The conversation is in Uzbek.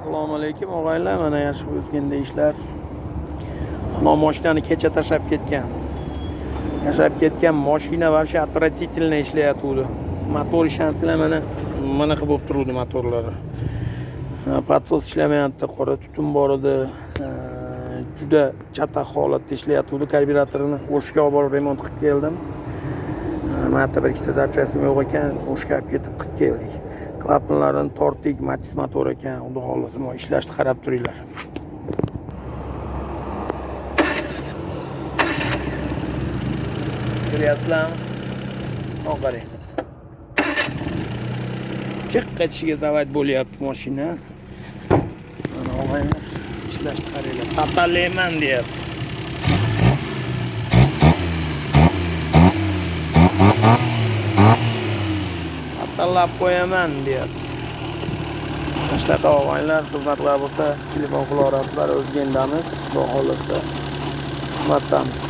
Assalomu alaykum og'aylar, mana yaxshi o'zganda ishlar. Mana mashinani kecha tashlab ketgan. Tashlab ketgan mashina вообще отвратительно ishlayotgandi. Motor ishansizlar, mana bunaqa bo'lib turuvdi motorlari. Podsos ishlamayapti, qora tutun bor edi. Juda chatoq holatda ishlayotgandi. Karburatorini O'shga olib borib remont qilib keldim. Mana yerda bir ikkita запчасть im yo'q ekan, O'shga olib ketib qilib keldik. Klapanlarini tortdik, Matiz motor ekan, xudo xohlasa, mana ishlashni qarab turinglar. Ko'ryapsizlarmi? Mana qarang. Chiqqa tishiga завод bo'lyapti mashina. Mana og'ayni, ishlashni qaranglar. Totalayman deyapti. Totalab qo'yaman deyapti. Mana shunaqa og'aynilar, xizmatlar bo'lsa telefon qilaverasizlar, o'zgendamiz. Xudo xohlasa xizmatdamiz.